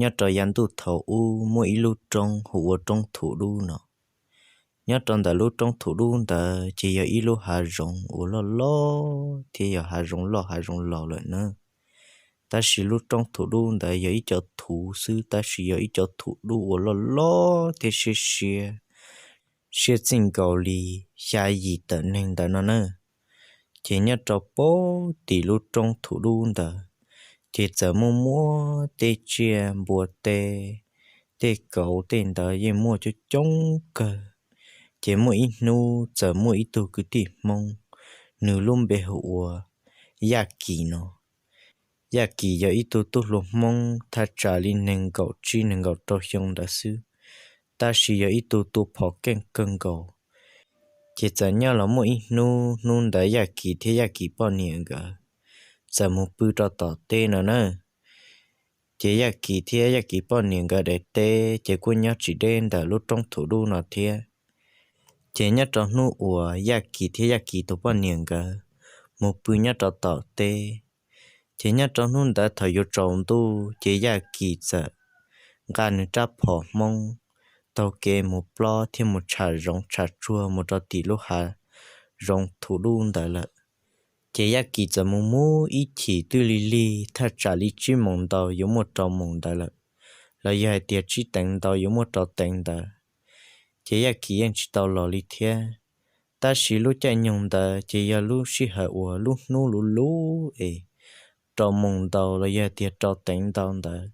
Nyob rau yav ntuj thaum ub muaj ib lub roob hu ua roob Thum Dub no. Nyob rau ntawm lub roob Thum Dub ntawd ces yog ib lub hav zoov uas loj loj thiab yog hav zoov loj hav zoov laus lawm na. Tab sis lub roob Thum Dub ntawd yog ib co thuv xwb, tab sis yog ib co thum dub uas loj loj thiab siab siab, siab txij nkaus li xya yim tawm neeg ntawd no na. Ces nyob rau pem tim lub roob Thum Dub ntawd, ces txawm muaj muaj tej tsiaj npua teb, tej kauv tej ntawd yeej muaj coob coob kawg. Ces muaj ib hnub txawm muaj ib tug kwv tij Hmoob, nws lub npe hu ua Yaj Kis no. Yaj Kis yog ib tug tub hluas Hmoob thaj tsam li nees nkaum tsib nees nkaum rau xyoo ntawd xwb, tab sis yog ib tug tua phom keej kawg nkaus. Ces txawm nyob los muaj ib hnub, hnub ntawd Yaj Kis thiab Yaj Kis poj niam nkawd txawm mus pw rau tom teb no na. Ces Yaj Kis thiab Yaj Kis poj niam nkawd daim teb ces kuj nyob tsis deb ntawm lub roob Thum Dub no thiab. Ces nyob rau hnub uas Yaj Kis thiab Yaj Kis tus poj niam nkawd mus pw nyob rau tom teb, ces nyob rau hnub ntawd thaum yuav tsaus ntuj ces Yaj Kis txawm nqa nws rab phom Hmoob taug kev mus plob thiab mus tsham zoov tsham tsuag mus rau tim lub hav zoov Thum Dub ntawd lawm. Ces Yaj Kis txawm mus mus ib chim twb lig lig thaj tsam li tsib moos ntau yuav muaj rau moos ntawd lawm, los yog hais tias tsib teev ntau yuav muaj rau teev ntawd. Ces Yaj Kis yeej tsis tau los li thiab. Tab sis lub caij nyoog ntawd ces yog lub sij hawm uas lub hnub luv luv es rau moos ntau los yog tias rau teev ntau ntawd,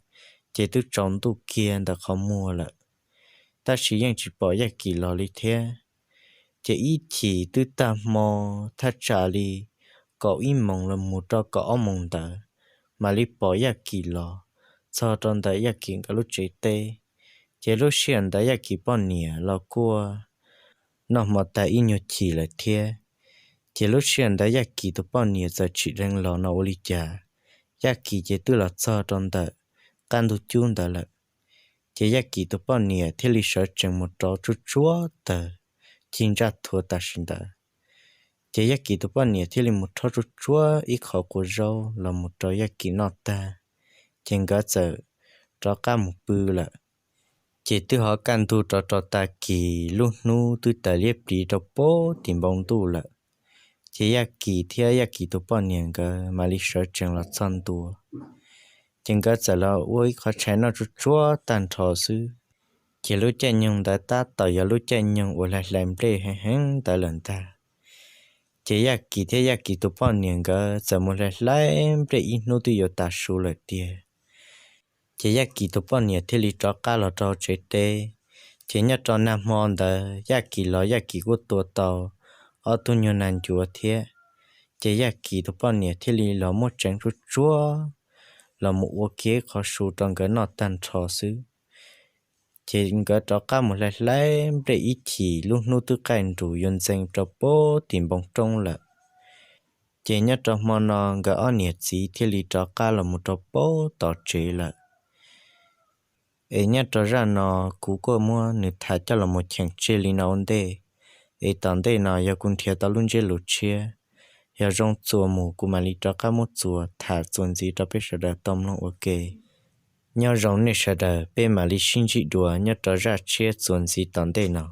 ces twb tsaus ntuj kiag ntawm qhov muag lawm. Tab sis yeej tsis pom Yaj Kis los li thiab. Ces ib chim twb tag hmo thaj tsam li kaum ib moos los mus rau kaum ob moos ntawd, mam li pom Yaj Kis los txog rau ntawm Yaj Kis nkawd lub tsev teb. Ces lub sij hawm ntawd Yaj Kis poj niam los kuj noj hmo tag ib nyuag chim lawm thiab. Ces lub sij hawm ntawd Yaj Kis tus poj niam txawm tsim dheev los no ua li cas, Yaj Kis ces twb los txog rau ntawm qab ntug cub ntawd lawm. Ces Yaj Kis tus poj niam thiaj li sawv tsees mus rau tsuag tsuag tawg cig ntsaj thuav tam sim ntawd. Ces Yaj Kis tus poj niam thiaj li mus rhaub tsuag tsuag ib qho quav zaub los mus rau Yaj Kis noj tag, ces nkawd txawm rov qab mus pw lawm. Ces twb ho kaj ntug rov rau tag kis, lub hnub twb tawm liab pliv rau pem tim npoo ntuj lawm. Ces Yaj Kis thiab Yaj Kis tus poj niam nkawd mam li sawv tsees los txog ntua. Ces nkawd txawm los ua ib qho tshais noj tsuag tsuag tag nrho xwb. Ces lub caij nyoog ntawd tab tom yog lub caij nyoog uas hlais hlais nplej heev heev ntawd lawm ntag. Ces Yaj Kis thiab Yaj Kis tus poj niam nkawd txawm mus hlais hlais nplej ib hnub twb yuav tas su lawm tiag. Ces Yaj Kis tus poj niam thiaj li rov qab los rau tsev teb. Ces nyob rau nag hmo ntawd Yaj Kis los Yaj Kis kuj tua tau ob tug nyuag nas ncuav thiab. Ces Yaj Kis tus poj niam thiaj li los muab tseev tsuag tsuag los mus ua kiag qhov su rau nkawd noj tag nrho xwb. Ces nkawd rov qab mus hlais hlais nplej ib chim, lub hnub twb qaij nrus yuav ntxeev rau pem tim npoo roob lawm. Ces nyob rau hmo no nkawd ob niam txiv thiaj li rov qab los mus rau pem tom tsev lawm. Es nyob rau zaj no kuv kuj muab nws tham coj los mus cheem tseg li no ua ntej. Es tom ntej no yog kuv nrhiav tau lub ntsiab lus tshiab, yog zoo txuas mus kuv mam li rov qab muab txuas tham txuas ntxiv rau peb sawv daws tau mloog ua ke. Nyob zoo nej sawv daws, peb mam li sib ntsib dua nyob rau zaj tshiab txuas ntxiv tom ntej no.